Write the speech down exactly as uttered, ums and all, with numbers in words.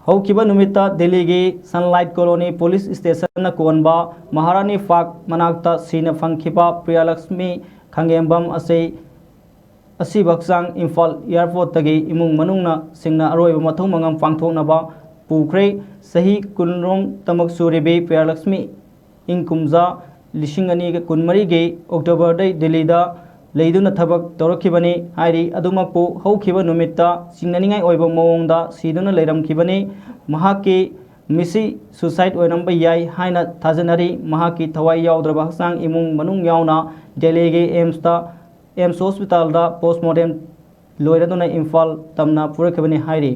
ꯍꯧꯈꯤꯕ ꯅꯨꯃꯤꯠꯇ ꯗꯦꯜꯂꯤꯒꯤ ꯁꯟꯂꯥꯏꯠ ꯀꯣꯂꯣꯅꯤ ꯄꯨꯂꯤꯁ ꯁ꯭ꯇꯦꯁꯟꯅ ꯀꯣꯟꯕ ꯃꯍꯥꯔꯥꯅꯤ ꯄꯥꯔꯛ ꯃꯅꯥꯛꯇ ꯁꯤꯅ ꯐꯪꯈꯤꯕ ꯄ꯭ꯔꯤꯌꯥꯂꯛꯁꯃꯤ ꯈꯥꯡꯉꯦꯝꯕꯝ ꯑꯁꯤ ꯑꯁꯤꯕ ꯍꯛꯆꯥꯡ ꯏꯝꯐꯥꯜ ꯑꯦꯌꯥꯔꯄꯣꯔꯠꯇꯒꯤ ꯏꯃꯨꯡ ꯃꯅꯨꯡꯅ ꯁꯤꯡꯅ ꯑꯔꯣꯏꯕ ꯃꯊꯧ ꯃꯉꯝ ꯄꯥꯡꯊꯣꯛꯅꯕ ꯄꯨꯈ꯭ꯔꯦ꯫ ꯆꯍꯤ ꯀꯨꯟꯔꯣꯝ ꯇꯃꯛ ꯁꯨꯔꯤꯕꯤ ꯄ꯭ꯔꯤꯌꯥꯂꯛꯁꯃꯤ ꯏꯪ ꯀꯨꯝꯖꯥ ꯂꯤꯁꯤꯡ ꯑꯅꯤꯒ ꯀꯨꯟꯃꯔꯤꯒꯤ ꯑꯣꯛꯇꯣꯕꯔꯗꯩ ꯗꯤꯜꯂꯤꯗ ꯂꯩꯗꯨꯅ ꯊꯕꯛ ꯇꯧꯔꯛꯈꯤꯕꯅꯤ ꯍꯥꯏꯔꯤ꯫ ꯑꯗꯨꯃꯛꯄꯨ ꯍꯧꯈꯤꯕ ꯅꯨꯃꯤꯠꯇ ꯆꯤꯡꯅꯅꯤꯡꯉꯥꯏ ꯑꯣꯏꯕ ꯃꯑꯣꯡꯗ ꯁꯤꯗꯨꯅ ꯂꯩꯔꯝꯈꯤꯕꯅꯤ꯫ ꯃꯍꯥꯛꯀꯤ ꯃꯤꯁꯤ ꯁꯨꯁꯥꯏꯠ ꯑꯣꯏꯔꯝꯕ ꯌꯥꯏ ꯍꯥꯏꯅ ꯊꯥꯖꯅꯔꯤ꯫ ꯃꯍꯥꯛꯀꯤ ꯊꯋꯥꯏ ꯌꯥꯎꯗ꯭ꯔꯕ ꯍꯛꯆꯥꯡ ꯏꯃꯨꯡ ꯃꯅꯨꯡ ꯌꯥꯎꯅ ꯗꯦꯜꯂꯤꯒꯤ ꯑꯦꯝꯁꯇ, ꯑꯦꯝꯁ ꯍꯣꯁꯄꯤꯇꯥꯜꯗ ꯄꯣꯁꯃꯣꯔꯇꯦꯝ ꯂꯣꯏꯔꯗꯨꯅ ꯏꯝꯐꯥꯜ ꯇꯝꯅ ꯄꯨꯔꯛꯈꯤꯕꯅꯤ ꯍꯥꯏꯔꯤ꯫